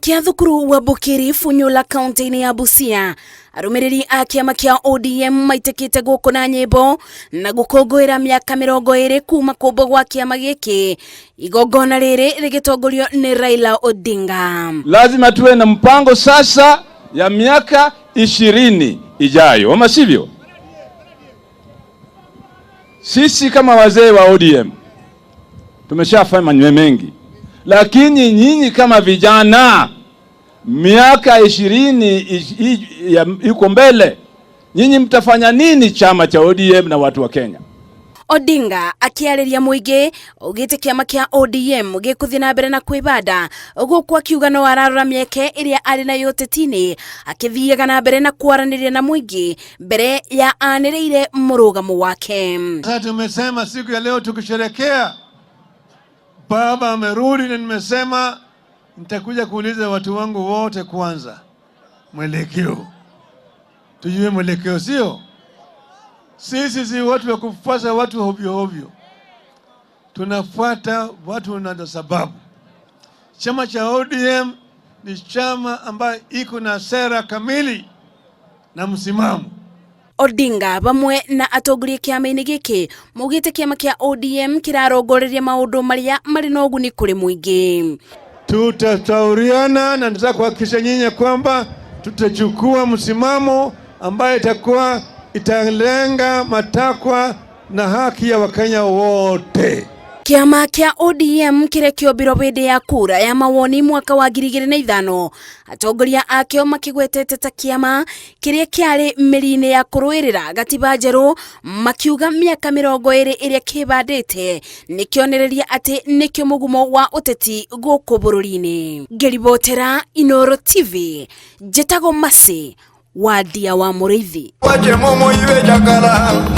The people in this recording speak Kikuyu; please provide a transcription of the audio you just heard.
Kĩa thukuru wa Bukiri, Funyula, kaunti-inĩ ya Busia, arũmĩrĩri a kĩama kĩa ODM maitĩkĩte gũkũ na nyĩmbo na gũkũngũĩra mĩaka 20 kuma kũmbwo gwa kĩama gĩkĩ, igongona rĩrĩ rĩgĩtongorio nĩ Raila Odinga. Lazima tuwe na mpango sasa ya miaka 20 ijayo, ama sivyo? Sisi kama wazee wa ODM tumeshafanya maneno mengi, lakini nyinyi kama vijana, miaka 20 iko mbele, nyinyi mtafanya nini chama cha ODM na watu wa Kenya? Odinga akĩarĩria mũingĩ augĩte kĩama kĩa ODM gĩkũthiĩ na mbere na kwĩbanda, gũkũ akiuga no ararora mĩeke ĩrĩa arĩ nayo ũteti-inĩ, akĩthiaga na mbere na kwaranĩria na mũingĩ mbere ya anĩrĩire mũrũgamo wake. Sasa tumesema siku ya leo tukisherekea baba amerudi, na nimesema nitakuja kuuliza watu wangu wote kwanza mwelekeo, tujue mwelekeo, sio sisi si watu wa kufuata watu hovyo hovyo, tunafuata watu na sababu. Chama cha ODM ni chama ambayo iko na sera kamili na msimamo. Odinga vamwe na atongoria kĩama-inĩ gĩkĩ maugĩte kĩama kĩa ODM kĩrarongoreria maũndũ marĩa marĩ na ũguni kũrĩ mũingĩ. Tutashauriana na nataka kuhakikisha nyinyi kwamba tutachukua msimamo ambayo itakuwa italenga matakwa na haki ya Wakenya wote. Kĩama kĩa ODM kĩrĩa kĩombirwo hĩndĩ ya kura ya mawoni mwaka wa 2005, atongoria akĩo makĩgwetete ta kĩama kĩrĩa kĩarĩ mĩri-inĩ ya kũrũĩrĩra gatiba njerũ, makiuga mĩaka 20 ĩrĩa kĩbandĩte nĩ kĩonereria atĩ nĩkĩo mũgumo wa ũteti gũkũ bũrũri-inĩ. Ngĩribotera Inooro TV, njĩtagwo Mercy Wandia wa Mũrĩithi. Wache mumu iwe jakala.